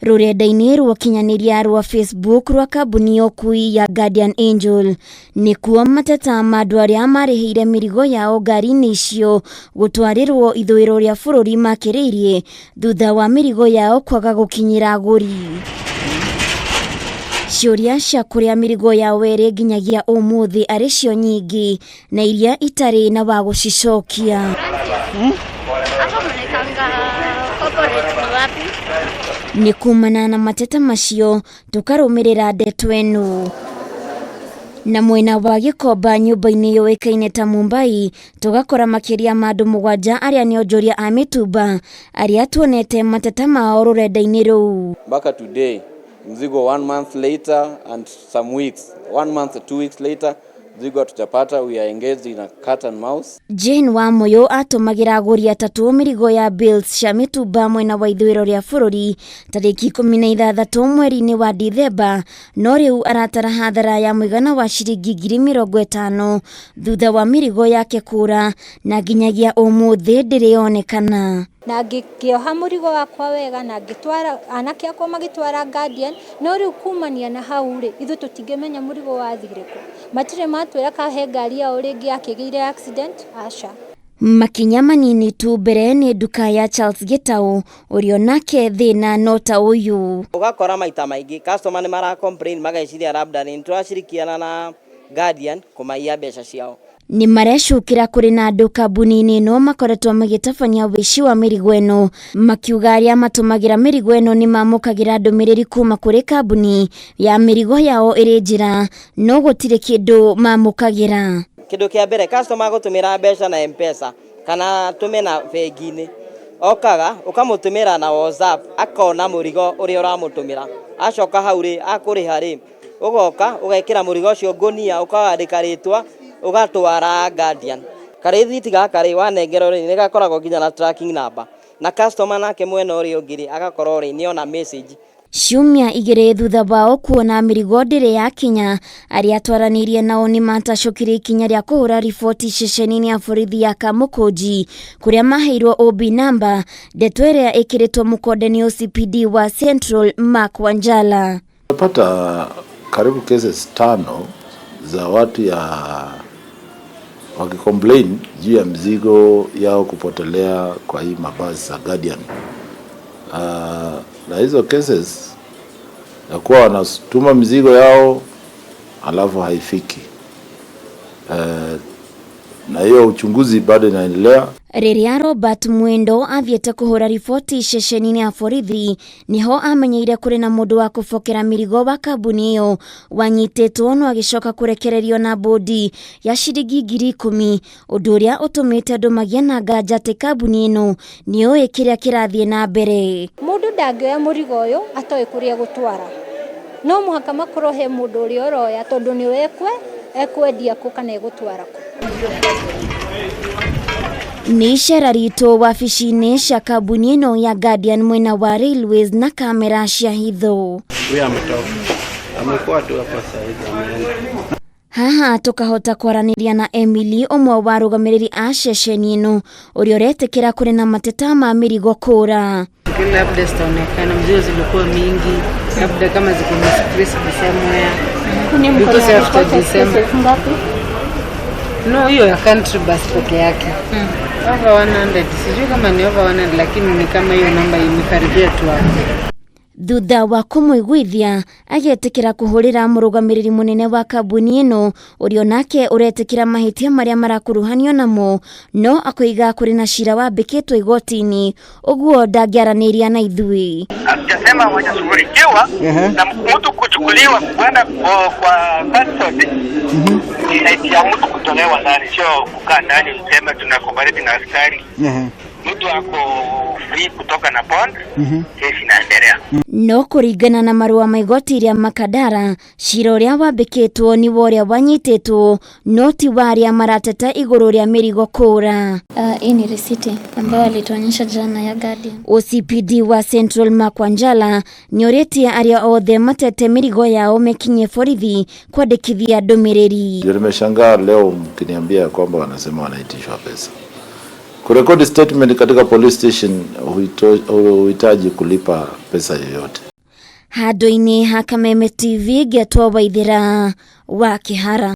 Rũrenda-inĩ rwa ũkinyanĩria rwa Facebook rwa kambuni ya ũkui ya Guardian Angel nĩkuo mateta ma andũ arĩa marĩhĩire mĩrigo yao ngari-inĩ icio gũtwarĩrwo ithũĩro rĩa bũrũri makĩrĩirie thutha wa mĩrigo yao kwaga gũkinyĩra agũri. Ciũria cia kũrĩa mĩrigo yao ĩrĩ nginyagia ũmũthĩ arĩ cio nyingĩ na iria itarĩ na wa gũcicokia. Hapa mnaekanga corporate ni wapi? Nĩ kumana na mateta macio tũkarũmĩrĩra ndeto ĩno. Na mwena wa Gĩkomba nyũmba-inĩ yũĩkaine ta Mumbai tũgakora makĩria ma andũ 7 arĩa nĩ onjoria a mĩtumba arĩa tuonete mateta mao rũrenda-inĩ rũu. Mpaka today mzigo 1 month later and some weeks, 1 month or 2 weeks later, mzigo hatujapata. We are engaged in a cat and mouse. Jane Wamuyu atũmagĩra agũri atatũ mĩrigo ya bales cia mĩtumba mwena wa ithũĩro rĩa bũrũri tarĩki 16 mweri-inĩ wa Dithemba, no rĩu aratara hathara ya mũigana wa ciringi 50,000 thutha wa mĩrigo yake kũra na nginyagia ũmũthĩ ndĩrĩ yonekana. Na ngĩoha mũrigo wakwa wega na ngĩtwara anake akwa magĩtwara Guardian, no rĩu kumania na hau rĩ, ithuĩ tũtingĩmenya mũrigo wathire kũ. Matirĩ matwĩra ka he ngari yao rĩngĩ yakĩgĩire accident, aca. Makinya manini tu mbere nĩ nduka ya Charles Gitau ũrĩa onake thĩna no ta ũyũ. Ũgakora maita maingĩ customer nĩ mara complain mageciria labda nĩ tũracirikiana na Guardian kũmaiya mbeca ciao. Nĩ marecukĩra kũrĩ na andũ kambuni-inĩ ĩno makoretwo magĩtabania ũici wa mĩrigo ĩno, makiuga arĩa matũmagĩra mĩrigo ĩno nĩ mamũkagĩra ndũmĩrĩri kuma kũrĩ kambuni ya mĩrigo yao ĩrĩ njĩra, no gũtirĩ kĩndũ mamũkagĩra. Kĩndũ kĩa mbere customer agũtũmĩra mbeca na M-Pesa kana tũme na bengi-inĩ, okaga ũkamũtũmĩra na WhatsApp akona mũrigo ũrĩa ũramũtũmĩra, acoka hau rĩ akũrĩha rĩ ũgoka ũgekĩra mũrigo ũcio ngũnia ũkawandĩka rĩtwa ũgatwara Guardian. Karĩthiti gaka rĩ wanengerwo rĩ nĩgakoragwo nginya na tracking number, na customer nake mwena ũrĩa ũngĩ rĩ agakorwo rĩ nĩona message. Ciumia 2 thutha wao kuona mĩrigo ndĩrĩ yakinya, arĩa twaranĩirie nao nĩ matacũkire ikinya rĩa kũhũra riboti ceceni-inĩ ya borithi ya Kamũkũnji kũrĩa maheirwo OB number, ndeto ĩrĩa ĩkĩrĩtwo mũkonde nĩ OCPD wa Central Mark Wanjala. Tumepata karibu cases 5 za watu ya wakicomplain juu ya mzigo yao kupotelea kwa hii mabasi za Guardian. Na hizo cases ya kuwa wanatuma mzigo yao alafu haifiki. Na hiyo uchunguzi bado inaendelea. Rĩrĩa Robert Mwendo athiĩte kũhũra riboti ceceni-inĩ ya borithi nĩho amenyeire kũrĩ na mũndũ wa kũbokera mĩrigo wa kambuni ĩyo wanyitĩtwo no agĩcoka kũrekererio na bodi ya ciringi 10,000, ũndũ ũrĩa ũtũmĩte andũ magĩe na nganja atĩ kambuni ĩno nĩyũĩ kĩrĩa kĩrathiĩ na mbere. Mũndũ ndangĩoya mũrigo ũyũ atoĩ kũrĩa egũtwara, no mũhaka makorwo he mũndũ ũrĩa ũroya tondũ nĩwe ekwendia kũ kana egũtwara kũ. Nĩ icera ritũ wabici-inĩ cia kambuni ĩno ya Guardian mwena wa Railways na kamera cia hitho. Huyu ametoka. Amekuwa tu hapa saizi ameenda. Haha tukahota kwaranĩria na Emily ũmwe wa arũgamĩrĩri a ceceni ĩno ũrĩa ũretĩkĩra kũrĩ na mateta ma mĩrigo kũra. Labda zitaonekana mzigo zilikuwa mingi, labda kama ziko misplaced somewhere. Because after December. No, hiyo ya country bus peke yake. Over 100, sijui kama ni over 100 lakini ni kama hiyo namba imekaribia tu hapo. Thutha wa kũmũiguithia agĩtĩkĩra kũhũrĩra mũrũgamĩrĩri mũnene wa kambuni ĩno ũrĩa onake ũretĩkĩra mahĩtia marĩa marakuruhanio namo, no akoiga kũrĩ na cira wambĩkĩtwo igoti-inĩ ũguo ndangĩaranĩria na ithuĩ. Hatujasema hawajashughulikiwa na mtu kuchukuliwa kwenda kwa custody ni right ya mtu kutolewa ndani, sio kukaa ndani useme tunakubali na askari. Mtu ako free kutoka na bond, kesi inaendelea. No kũringana na marũa ma igoti rĩa Makadara, cira ũrĩa wambĩkĩtwo nĩ wa ũrĩa wanyitĩtwo no ti wa arĩa marateta igũrũ rĩa mĩrigo kũra. Hii ni risiti ambayo alituonyesha jana ya Guardian. OCPD wa Central Mark Wanjala nĩorĩtie arĩa othe matete mĩrigo yao mekinye borithi kwandĩkithia ndũmĩrĩri. Ndio nimeshangaa leo mkiniambia kwamba wanasema wanaitishwa pesa. Kurekodi statement katika police station huhitaji kulipa pesa yoyote. Handũ-inĩ ha Kameme TV ngetwo Waithĩra wa Kĩhara.